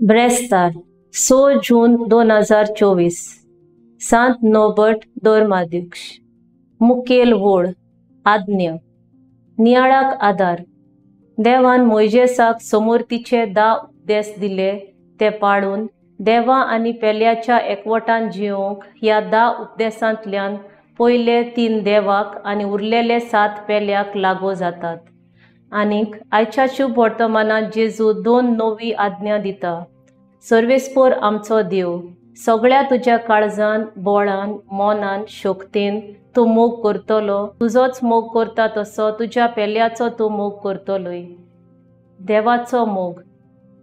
ब्रेस्तार 6 जून 2024. सांत नोबर्ट धर्माध्यक्ष. मुखेल वोळ आज्ञा. नियाळाक आदार. देवान मोयजेसाक समोरतीचे 10 उपदेश दिले ते पाळून देवा आनी पेल्याच्या एकवटान जियोंक ह्या 10 उपदेशांतल्यान पयले 3 देवाक आनी उरलेले 7 पेल्याक लागू जातात. आनीक आयच्या शुभ वर्तमानांत जेजू 2 नवी आज्ञा दिता. सर्वेस्पोर आमचो देव, सगळ्या तुज्या काळजान, बोळान, मनान, शक्तीन तूं मोग करतलो, तुजोच मोग करता तसो तुज्या पेल्याचो तूं मोग करतलोय. देवाचो मोग.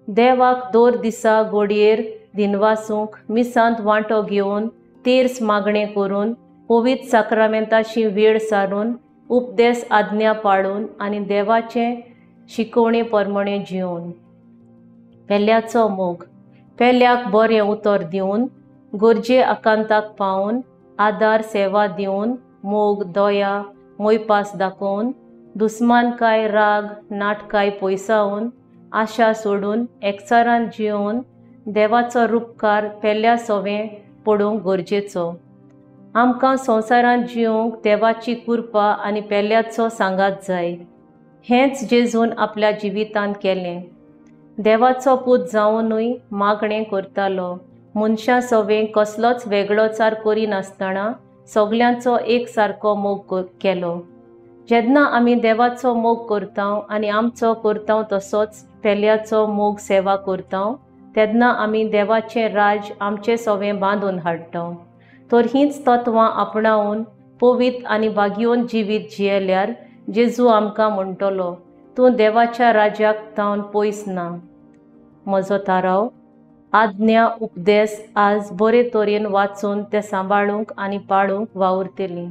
देवाक दर दिसा गोडयेर दिनवासूंक, मिसांत वांटो घेवन, तेर्स मागणें करून, पवित्र साक्रामेंताशी वेळ सारून, उपदेश आज्ञा पाळून आनी देवाचे शिकोवणे प्रमाणे जियोवन. पेल्याचो मोग. पेल्याक बरें उतर दिवन, गरजे आकांताक पावून, आदार सेवा दिवन, मोग, दया, मोयपास दाखोवन, दुस्मानकाय, राग, नाटकाय पयसावन, आशा सोडून, एकचारान जियोवन देवाचो रुपकार पेल्या सोवें पडूंक गरजेचो. आमकां संवसारांत जियोंक देवाची कृपा आनी पेल्याचो सांगात जाय. हेंच जेजून आपल्या जिवितांत केलें. देवाचो पूत जावनूय मागणें करतालो. मनशां सोवें कसलोच वेगळोचार करिनासतना सगल्यांचो एक सारको मोग केलो. जेन्ना आमी देवाचो मोग करता आनी आमचो करता तसोच पेल्याचो मोग सेवा करता, तेन्ना आमी देवाचें राज आमचे सोवें बांदून हाडटा. तर हींच तत्वां आपणावन पवित्र आनी भाग्योवन जिवीत जियेल्यार जेजू आमकां म्हणटलो, तूं देवाच्या राज्याक तावन पयस ना. म्हजो थाराव. आज्ञा उपदेश आज बरे तरेन वाचून ते सांबाळूंक आनी पाळूंक वावुरतली.